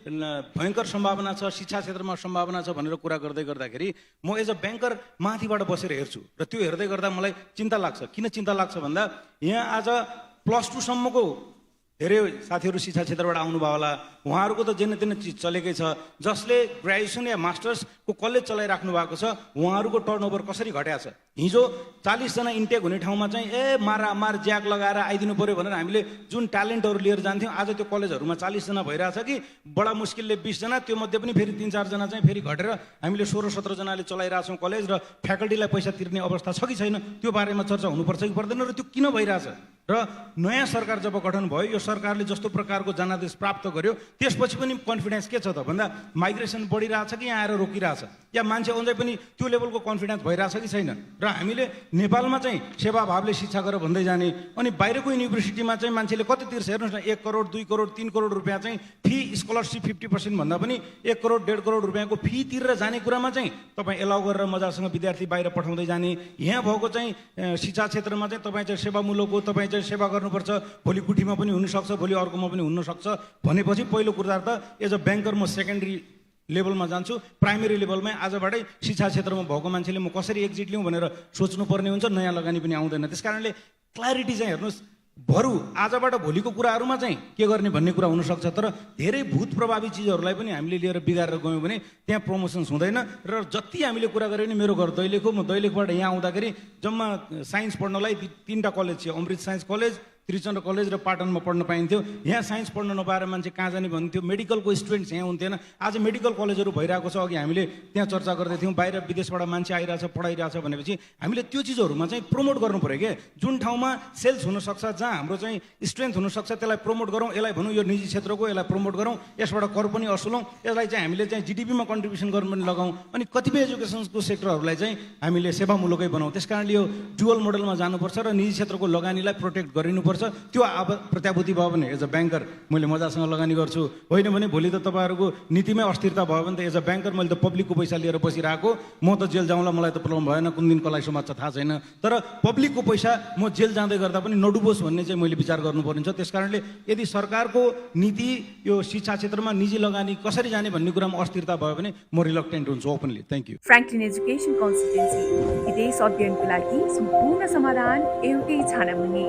भयङ्कर सम्भावना छ, शिक्षा क्षेत्रमा सम्भावना छ भनेर कुरा गर्दै गर्दाखेरि म एज अ ब्याङ्कर माथिबाट बसेर हेर्छु र त्यो हेर्दै गर्दा मलाई चिन्ता लाग्छ। किन चिन्ता लाग्छ भन्दा यहाँ आज +2 सम्मको धेरै साथीहरू शिक्षा क्षेत्रबाट आउनुभयो होला, उहाँहरूको त जेन तेन चिज चलेकै छ। जसले ग्रेजुएसन या मास्टर्सको कलेज चलाइराख्नु भएको छ उहाँहरूको टर्नओभर कसरी घट्या छ। हिजो 40 जना इन्टेक हुने ठाउँमा चाहिँ मार ज्याक लगाएर आइदिनु पर्यो भनेर हामीले जुन ट्यालेन्टहरू लिएर जान्थ्यौँ आज त्यो कलेजहरूमा 40 जना भइरहेछ कि बडा मुस्किलले 20 जना, त्यो मध्ये पनि फेरि 3-4 जना चाहिँ फेरि घटेर हामीले 16-17 जनाले चलाइरहेछौँ कलेज र फ्याकल्टीलाई पैसा तिर्ने अवस्था छ कि छैन त्यो बारेमा चर्चा हुनुपर्छ कि पर्दैन र त्यो किन भइरहेछ। र नयाँ सरकार जब गठन भयो यो सरकारले जस्तो प्रकारको जनादेश प्राप्त गर्यो त्यसपछि पनि कन्फिडेन्स के छ त भन्दा माइग्रेसन बढिरहेछ कि यहाँ आएर रोकिरहेछ या मान्छे अझै पनि त्यो लेभलको कन्फिडेन्स भइरहेछ कि छैन। र हामीले नेपालमा चाहिँ सेवाभावले शिक्षा गर भन्दै जाने अनि बाहिरको युनिभर्सिटीमा चाहिँ मान्छेले कति तिर्छ हेर्नुहोस् न, 1 करोड 2 करोड 3 करोड रुपियाँ चाहिँ फी स्कलरसिप 50% भन्दा पनि 1 करोड 1.5 करोड रुपियाँको फी तिरेर जाने कुरामा चाहिँ तपाईँ एलाउ गरेर मजासँग विद्यार्थी बाहिर पठाउँदै जाने। यहाँ भएको चाहिँ शिक्षा क्षेत्रमा चाहिँ तपाईँ चाहिँ सेवामूलक हो, तपाईँ चाहिँ सेवा गर्नुपर्छ, भोलि कुठीमा पनि हुनसक्छ, भोलि अर्कोमा पनि हुनसक्छ भनेपछि पहिलो कुरा त एज अ ब्याङ्कर म सेकेन्डरी लेभलमा जान्छु। प्राइमेरी लेभलमै आजबाटै शिक्षा क्षेत्रमा भएको मान्छेले म कसरी एक्जिट लिउँ भनेर सोच्नुपर्ने हुन्छ, नयाँ लगानी पनि आउँदैन। त्यस कारणले क्ल्यारिटी चाहिँ हेर्नुहोस्, बरु आजबाट भोलिको कुराहरूमा चाहिँ के गर्ने भन्ने कुरा हुनसक्छ तर धेरै भूत प्रभावी चिजहरूलाई पनि हामीले लिएर बिगारेर गयौँ भने त्यहाँ प्रमोसन्स हुँदैन। र जति हामीले कुरा गऱ्यो भने मेरो घर दैलेख हो, म दैलेखबाट यहाँ आउँदाखेरि जम्मा साइन्स पढ्नलाई 3टा कलेज थियो, अमृत साइन्स कलेज, त्रिचन्द्र कलेज र पाटनमा पढ्न पाइन्थ्यो। यहाँ साइन्स पढ्न नपाएर मान्छे कहाँ जाने भन्थ्यो, मेडिकलको स्टुडेन्ट्स यहाँ हुन्थेन। आज मेडिकल कलेजहरू भइरहेको छ, अघि हामीले त्यहाँ चर्चा गर्दै थियौँ, बाहिर विदेशबाट मान्छे आइरहेछ पढाइरहेछ भनेपछि हामीले त्यो चिजहरूमा चाहिँ प्रमोट गर्नु पऱ्यो क्या। जुन ठाउँमा सेल्स हुनसक्छ, जहाँ हाम्रो चाहिँ स्ट्रेन्थ हुनसक्छ त्यसलाई प्रमोट गरौँ, यसलाई भनौँ यो निजी क्षेत्रको, यसलाई प्रमोट गरौँ, यसबाट कर पनि असुलौँ, यसलाई चाहिँ हामीले चाहिँ जिडिपीमा कन्ट्रिब्युसन गर्नु पनि लगाउँ अनि कतिपय एजुकेसनको सेक्टरहरूलाई चाहिँ हामीले सेवामूलकै बनाउँ। त्यस कारणले यो डुअल मोडलमा जानुपर्छ र निजी क्षेत्रको लगानीलाई प्रोटेक्ट गरिनुपर्छ। त्यो प्रत्याभूति भयो भने एज अ ब्याङ्कर मैले मजासँग लगानी गर्छु, होइन भने भोलि त तपाईँहरूको नीतिमै अस्थिरता भयो भने त एज अ ब्याङ्कर मैले त पब्लिकको पैसा लिएर बसिरहेको, म त जेल जाउँला, मलाई त प्रब्लम भएन, कुन दिन कसलाई समात्छ थाहा छैन। तर पब्लिकको पैसा म जेल जाँदै गर्दा पनि नडुबोस् भन्ने चाहिँ मैले विचार गर्नुपर्ने छ। त्यस कारणले यदि सरकारको नीति यो शिक्षा क्षेत्रमा निजी लगानी कसरी जाने भन्ने कुरामा अस्थिरता भयो भने म रिलक्टेन्ट हुन्छु openly. Thank you. Franklin education consultancy, विदेश अध्ययनको लागि सम्पूर्ण समाधान एउटै छानामुनि।